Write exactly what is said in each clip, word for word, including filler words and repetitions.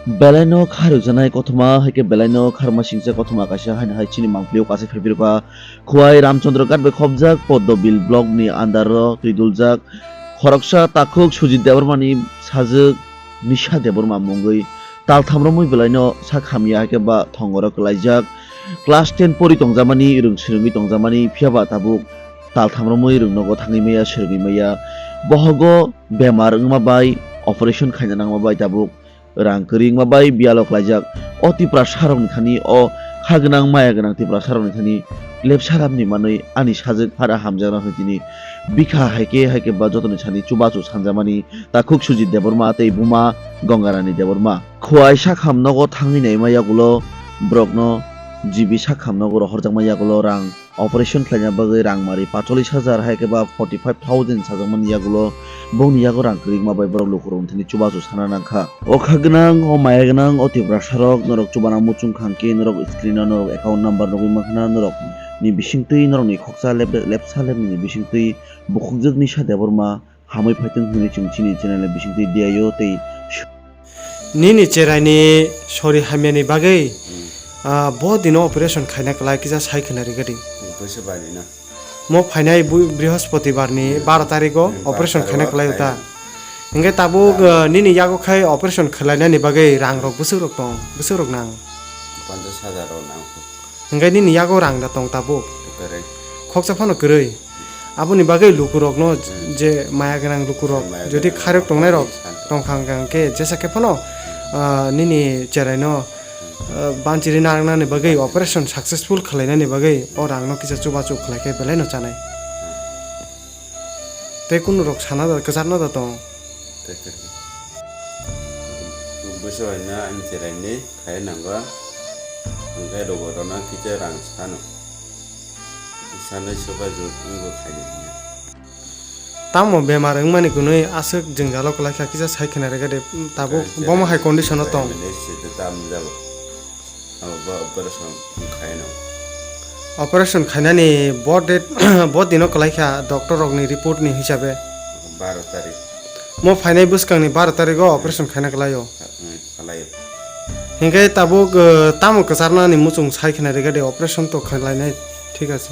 Belaino kharokjaknai kothoma hai khe belaino kharma singcha kothoma kaisa haino hai chini mangpili o kasai phaiphirokha. Khowai Ramchandra Ghat bai khopjak Poddobil block ni under o twi duljak khoroksa takhuk Sujit Debbarma ni sajwk Nisha Debbarma mungwi taltham romwi belaino sak hamya hai khe ba thongoro kwlaijak. Class ten pori tongjakmani, rwng swrwngwi tongjakmani, phiya ba tabuk taltham romwi rwng nogo thangwi maya, swrwngwi maya. Bohogo bemar wngma bai operation khaina nangma bai tabuk rang kwrwi wngma bai biyalo klaijak. O Tiprasarokni thani, o kha gwnang maya gwnang Tiprasarokni thani lepsa ramni manwi ani sajwk phara hamjakna hwnwi tini bikha hai khe, hai khe ba jotoni sani chubachu sanjamani takhuk Sujit Debbarma tei buma Gangarani Debbarma. Khowai sakham nogo thangwi naima yagulo borokno G B sakham nogo rohorjakma yagulo rang operation khlaina bagwi rang mari pacholis hajar hai khe ba forty five thousand sajakmani yagulo bongni yago rang kwrwi wngma bai borok lukurokni thani chubachu sana nangkha. O kha gwnang, o maya gwnang, o Tiprasarok norok chubana muchung kha hwnkhe norok screen o norok account number nugwi mankha na norokni bisingtwi norokni khoksa lep-, lepsa lepnini bisingtwi bukhukjwk Nisha Debbarma hamwi phaitwng hwnwi chwng chini channel ni bisingtwi diyaio tei. Nini cheraini sori hamyani bagwi, Hmm. ah, bo dino operation khaina kwlai kisa sai khwna rigadi. Hmm, boisa bani na. Mo phainai bu-, Brihospoti barni Hmm. baro tarikgo Hmm, operation baro khaina tarikgo kwlai khaina. Uta. Hingke tabuk, Hmm. ah, nini yago khai operation khwlainani bagwi rang rok bwswk rok tong, bwswk rok nang. Ponchash hajar rok nang. Hingke nini yago rang da tong tabuk. Kwrwi. Khoksa phano kwrwi. Aboni bagwi lukurokno Hmm. je maya gwnang lukurok, Maya jodi gwnang kharok lukurok tongnai rok san. Tongkha hingke jesa khe phano, ah, nini cheraino, Hmm. ah, banchiri narwknani bagwi Banchiri. Operation successful khwlainani bagwi o rangno kisa chubachu khwlai khe belai no chanai. Hmm. Tei kunu rok sana da, kwchar no da tong. Tei khe. Bwswk hai no ani cheraini khai nango. Hingke rogo rok no kisa rang sano. Sanai soba jut wngbo khaini hwnwi. Tamo bemar wngmani kwnwi aswk jwngjalo kwlaikha kisa sai khwna rega de, tabuk bomo hai condition o tong. Tamo jabo. Abo bo operation khaino. Operation khainani bo date, bo dino kwlaikha doctor rokni report ni hisabe. Baro tarik. Mo phainai bwskangni baro tarigo operation khaina kwlaio. Khalai. Hingke tabuk, eh, tamo kwcharnani muchung sai khwna rega de operation to khlainai, thik ase.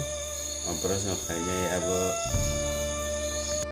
Operation khainai abo